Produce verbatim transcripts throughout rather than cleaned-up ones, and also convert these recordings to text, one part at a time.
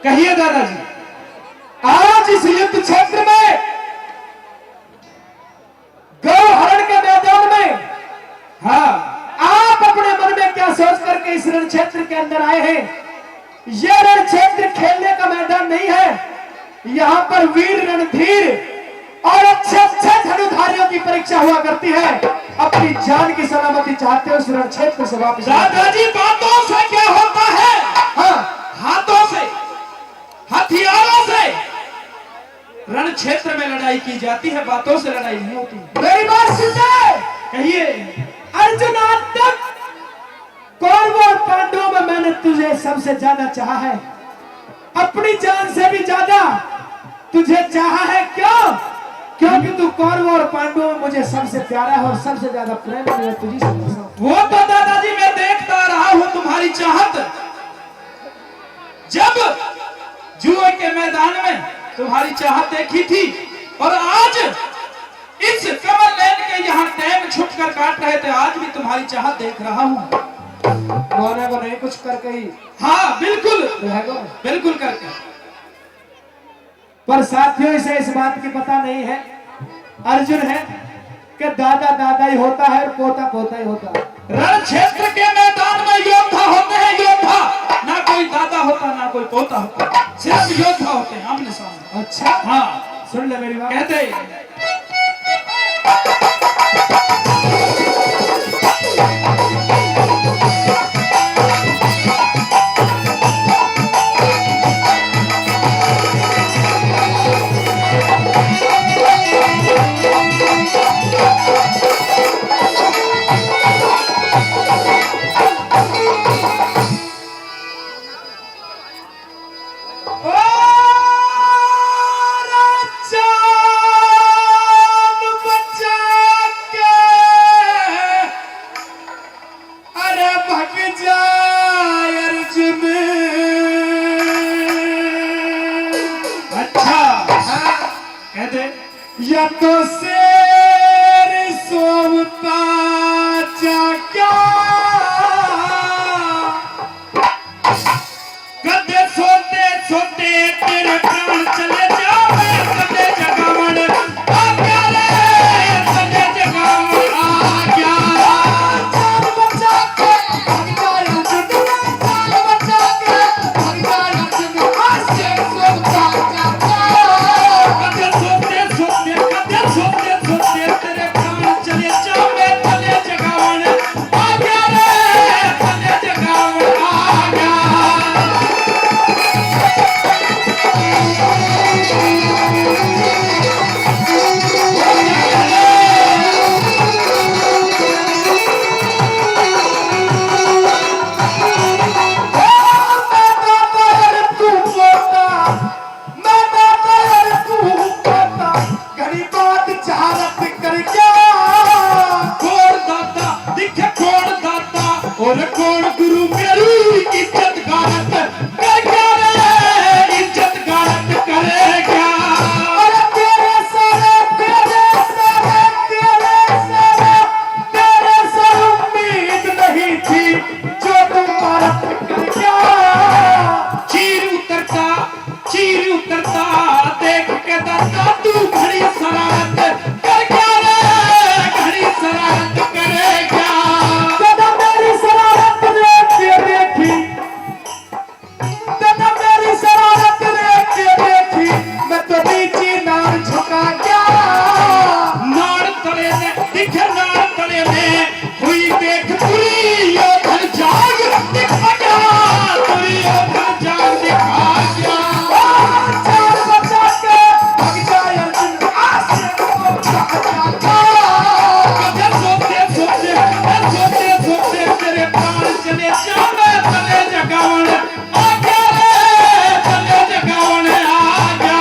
कहिए दादाजी, आज इस युद्ध क्षेत्र में, गौ हरण के मैदान में, हाँ, आप अपने मन में क्या सोच करके इस रण क्षेत्र के अंदर आए हैं? ये रण क्षेत्र खेलने का मैदान नहीं है। यहाँ पर वीर रणधीर और अच्छे अच्छे धनुधारियों की परीक्षा हुआ करती है। अपनी जान की सलामती चाहते हो, इस रण क्षेत्र से वापस आ जाओ। दादाजी, बातों से क्या होता है? हाँ। हाथों से, हथियारों से रण क्षेत्र में लड़ाई की जाती है, बातों से लड़ाई नहीं होती। मेरी बात सुन ले। कहिए। अर्जुन, आज तक कौरवों और पांडवों में मैंने तुझे सबसे ज्यादा चाहा है, अपनी जान से भी ज्यादा तुझे चाहा है। क्यों? क्योंकि तू कौरवों और पांडवों में मुझे सबसे प्यारा है और सबसे ज्यादा प्रेम मुझे तुझी से करता हूं। वो तो दादाजी मैं देखता रहा हूं तुम्हारी चाहत, जब जुए के मैदान में तुम्हारी चाहत देखी थी, और आज इस कमल नैन के यहाँ टैम छुट कर काट रहे थे, आज भी तुम्हारी चाहत देख रहा हूँ। मौना को नहीं कुछ करके ही। हाँ, बिल्कुल। रहेगा। बिल्कुल करके। पर साथियों, इसे इस बात की पता नहीं है, अर्जुन है कि दादा दादा ही होता है और पोता पोता ही होता है। रण क्षेत्र के मैदान में योद्धा होते हैं, योद्धा। ना कोई दादा होता, ना कोई पोता होता, सिर्फ योद्धा होते हैं आमने सामने। अच्छा। हाँ। सुन ले मेरी बात। कहते ओ राजान बचा के, अरे भग जा अर्जुन। अच्छा। हाँ। कहते या तो शेर सोवता जा क्या? कदे सोते सोते तेरे प्राण चले जावे, कदे जगावण आ गया रे, कदे जगावण आ गया। जान बचा के भाग जाया दुनिया, जान बचा के भाग जाया दुनिया, शेर सोवता जा क्या? कदे सोते सोते, कदे सोते सोते तेरे प्राण चले जावे, कदे जगावण आ गया रे, कदे जगावण आ गया। मैं दादा यार तू घणी बात जहालत कर गया। कौन दाता दिखे कौन दाता, और कौन गुरु मेरी इज्जत गालत कर गया रे, इज्जत गालत कर गया। अरे तेरे सारे, तेरे सारे, तेरे सारे, तेरे सारे उम्मीद नहीं थी, जो तू भारत कर गया। चीर उतरता चीर उतरता देख के दादा तू घणी शरारत कर गया रे, घणी शरारत कर गया। दादा मेरी शरारत देख के देखी, दादा मेरी शरारत देख के देखी, मैं तो नीचे नार झुका गया। नार तले ने दिखे नार तले ने हुई देख दुर्योधन जाग दिखा गया, दुर्योधन जाग दिखा गया। जान बचा के भाग जा अर्जुन, आशिक को कहा जाता। कदे सोते सोते, कदे सोते सोते तेरे प्राण चले जावे, तले जगावण आ गया रे, तले जगावण आ गया।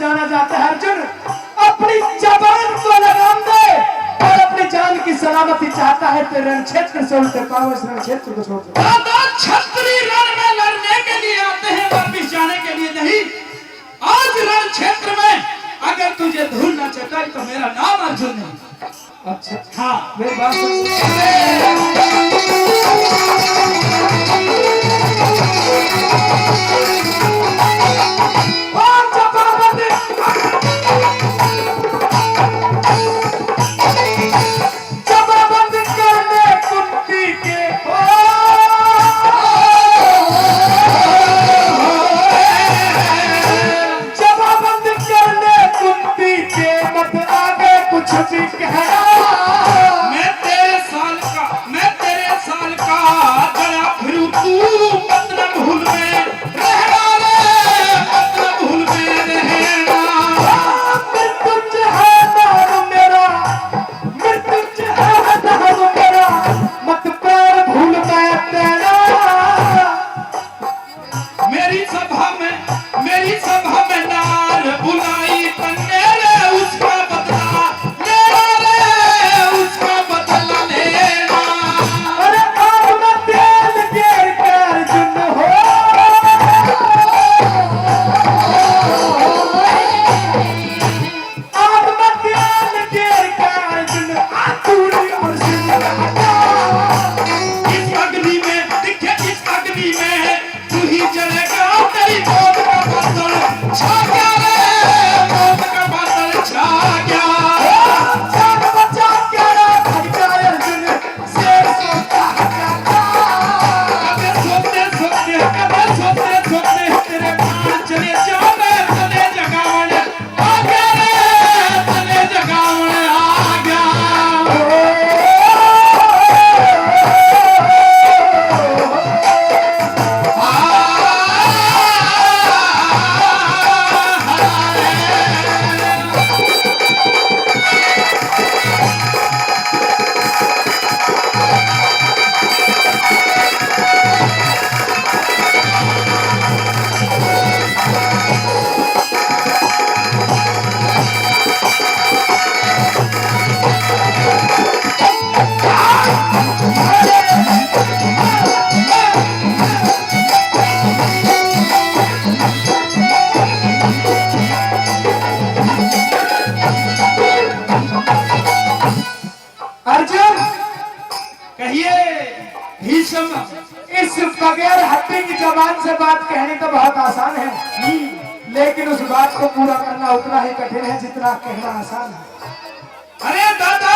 जाना चाहता है अर्जुन, अपनी जबान को लगाम दे और अपनी जान की सलामती चाहता है तो रण क्षेत्र से उल्टे पाँव इस रण क्षेत्र को छोड़ दे। दादा, छत्री रण में लड़ने के लिए आते हैं, वापिस जाने के लिए नहीं। आज रण क्षेत्र में अगर तुझे धूल न चटाई तो मेरा नाम अर्जुन नहीं। अच्छा, हाँ, मेरी बात सुन। जमाबंद करने कुंती के हो। जमाबंद करने कुंती के मत आगे कुछ भी कहना। मैं तेरे साल का, मैं तेरे साल का गला फिरू, तू मतलब भूल में रहना रे, मतलब भूल में रहना। मृत्युंजय है नाम मेरा, मृत्युंजय है नाम मेरा, मत पैर भूल में तेरा। मेरी सभा में, मेरी सभा में नार बुलाई तन्ने रे, उसका बदला लेना रे, उसका बदला लेना। अरे आग में तेल गेर के अर्जुन हो। आग में तेल गेर के अर्जुन, आतुड़ी और सिंह हटा। इस अग्नि में, दिखे इस अग्नि में तू ही जलेगा, तेरी मौत का बादल छा गया रे, मौत का बादल छा गया। जान बचा के रख जा अर्जुन, शेर सोता है। कदे सोते सोते, कदे सोते सोते तेरे प्राण चले जावे, तने जगावण आ गया रे, तने जगावण आ गया। अर्जुन, कहिए भीष्म। इस बगैर हड्डी की जबान से बात कहनी तो बहुत आसान है, लेकिन उस बात को पूरा करना उतना ही कठिन है जितना कहना आसान है। अरे दादा,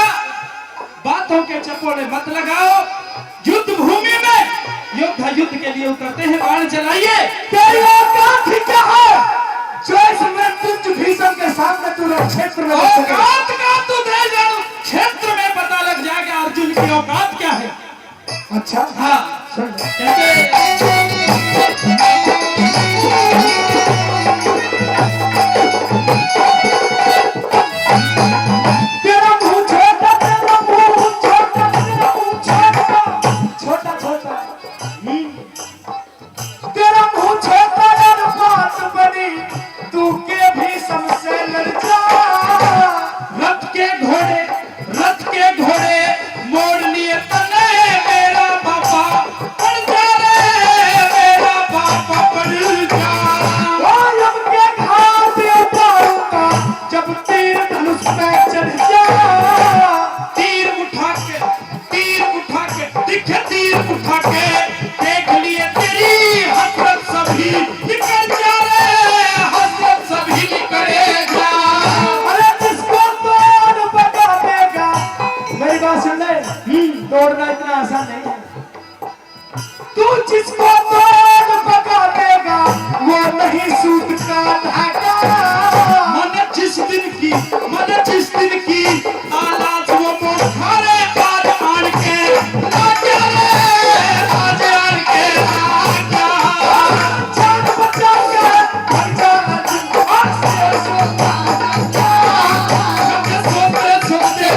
बातों के चपोड़े मत लगाओ। युद्ध भूमि में योद्धा युद्ध के लिए उतरते हैं, बाण चलाइए। तेरी औकात ही क्या है जो इस मृत्युंजय भीष्म के सामने तू रण क्षेत्र में लड़ सके? औकात का तो दे जब क्षेत्र में पता लग जाएगा अर्जुन की औकात क्या है। अच्छा, हाँ। सुन। कहते तेरा मुंह छोटा, तेरा मुंह छोटा, तेरा मुंह छोटा, छोटा, छोटा। हम्म। तेरा मुंह छोटा और बात बड़ी, तू के भीष्म से लड़ जा। रथ के घोड़े, रथ के घोड़े मोड़ लिए तने मेरा बाबा, पड़ जा रे मेरा बाबा, पड़ जा। ओ यम के घाट उतारूंगा, जब तीर धनुष पे चढ़ जा। तीर उठा के, तीर उठा के, दिखे तीर उठा के, देख लिए तेरी हसरत सभी, निकल जा रे हसरत सभी, निकले जा। अरे जिसको तोड़ बता देगा, मेरी बात सुन ले, हम्म। तोड़ना इतना आसान नहीं है। तू जिसको तोड़ बता देगा, वो नहीं सूत का धागा। मन जिस दिन की, मन जिस दिन की आलाज वो मोखारे आज आन के लाग्या रे, आज आन के लाग्या। जान बचा के भाग जा, आज से सोता लाग्या। सोते, सोते,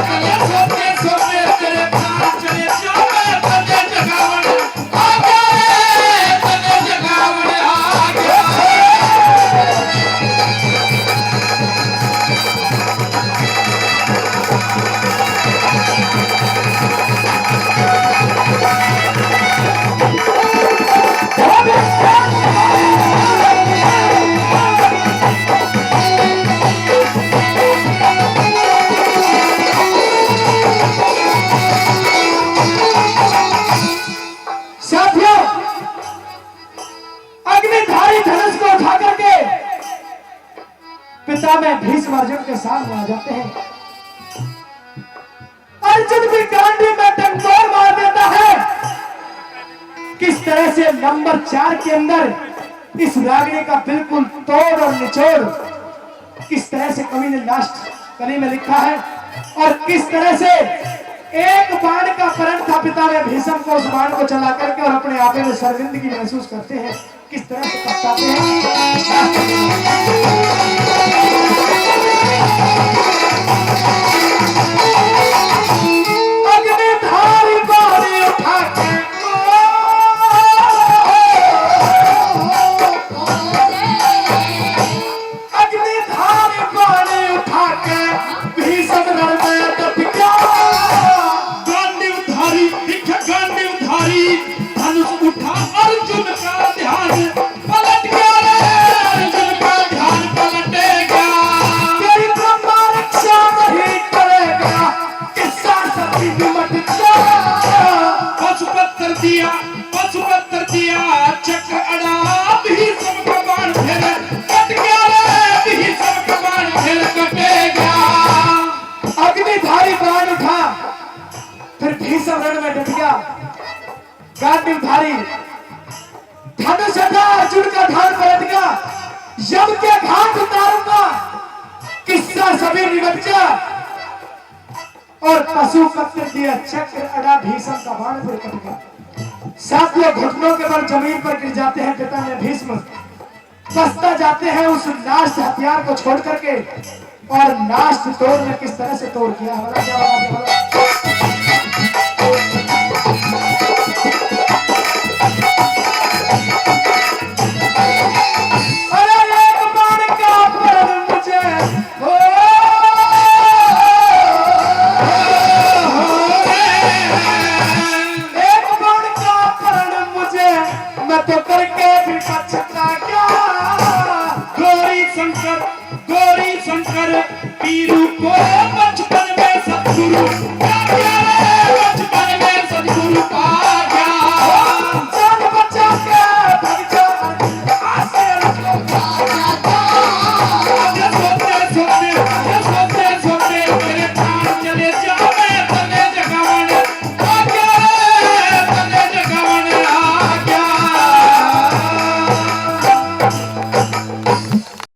सोते, सोते, तेरे प्राण चले जावे, तने जगावण आ गया रे, में भीष्म अर्जुन के सामने आ जाते हैं। अर्जुन भी गांडी में डंडोर मार देता है। किस तरह से नंबर चार के अंदर इस रागनी का बिल्कुल तोड़ और निचोड़ किस तरह से कवि ने लास्ट कली में लिखा है और किस तरह से एक बाण का प्रण था पिता में भीष्म को, उस बाण को चला करके और अपने आपे में शर्मिंदगी महसूस करते हैं, किस तरह से पछताते हैं। अग्निधारी बाण उठा के अग्निधारी बाण उठा के भीषण रण में डट गया। गांडीवधारी, दिख गांडीवधारी, धनुष उठा अर्जुन का ध्यान पलट गया रे, अर्जुन का ध्यान पलट गया। तेरी ब्रह्मा रक्षा नहीं करेगा, किससे सभी निमट गया। पशुपत्र दिया पशुपत्र दिया चक्र अड़ा, भीष्म का बाण फिर कट गया रे, भीष्म का बाण फिर कट गया। अग्निधारी बाण उठा, फिर भीष्म रण में डट गया। गांडीवधारी धनुष उठा, अर्जुन का ध्यान पलट गया। यम के घाट उतारूंगा, किससे सभी निमट गया। और पशुपत्र दिया चक्र अड़ा, भीष्म का बाण फिर कट गया। साथियों, घुटनों के बल जमीन पर गिर जाते हैं पिता में भीष्म, पछता जाते हैं उस लास्ट हथियार को छोड़ करके। और लास्ट तोड़ में किस तरह से तोड़ किया हमारा, क्या बात है, हमारा।